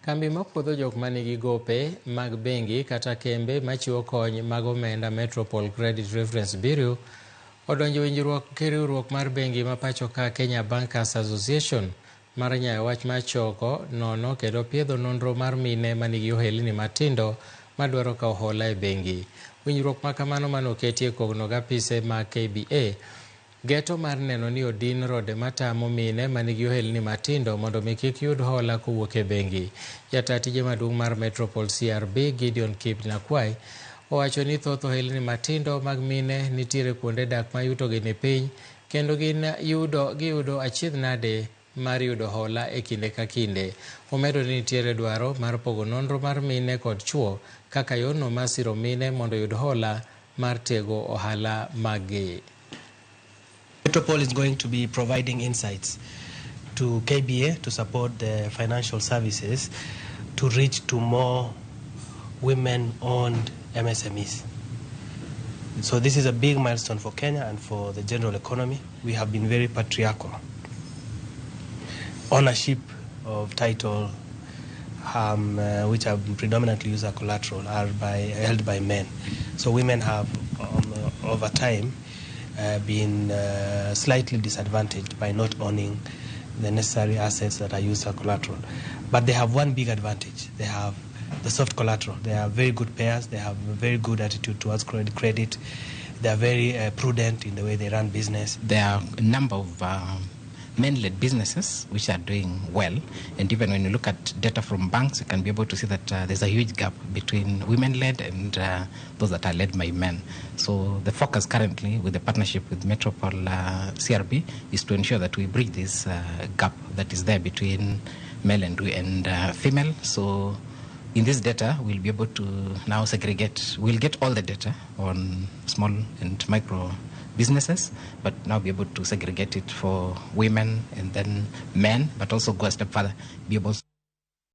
Kambi mapuodho jok manigi gope mag bengi kata kembe machiwo kony mag omenda Metropol Credit Reference Bureau odonjo winjruok gi riwruok mar bengi ma pacho ka Kenya Bankers Association mar nyayo wach mar choko, nono kendo piedho nonro mar mine manigi ohelni matindo madwaro kawo hola e bengi. Winjruok ma kamano manoketie kogno gi apise mag KBA geto mar neno ni odin rode matamo mine manigi ohelni matindo mondo mi kik yud hola kowuok e bengi. Jata tije maduong' mar Metropol CRB Gideon Kipnyakwai owacho ni thoth ohelni matindo mag mine nitiere kuonde dak ma yutogi ni piny kendo gin yudo giyudo achiedh nade mar yudo hola e kinde ka kinde. Omedo ni nitiere dwaro mar pogo nonro mar mine kod chuo kaka yorno mar siro mine mondo oyud hola mar tego ohala maggi. Metropol is going to be providing insights to KBA to support the financial services to reach to more women-owned MSMEs. So this is a big milestone for Kenya and for the general economy. We have been very patriarchal. Ownership of title, which are predominantly used as collateral, are held by men. So women have, over time, been slightly disadvantaged by not owning the necessary assets that are used as collateral. But they have one big advantage. They have the soft collateral. They are very good payers. They have a very good attitude towards credit. They are very prudent in the way they run business. There are a number of men-led businesses which are doing well, and even when you look at data from banks, you can be able to see that there's a huge gap between women-led and those that are led by men. So the focus currently with the partnership with Metropol CRB is to ensure that we bridge this gap that is there between male and female. So in this data, we'll be able to now segregate, we'll get all the data on small and micro businesses, but now be able to segregate it for women and then men, but also go a step further, be able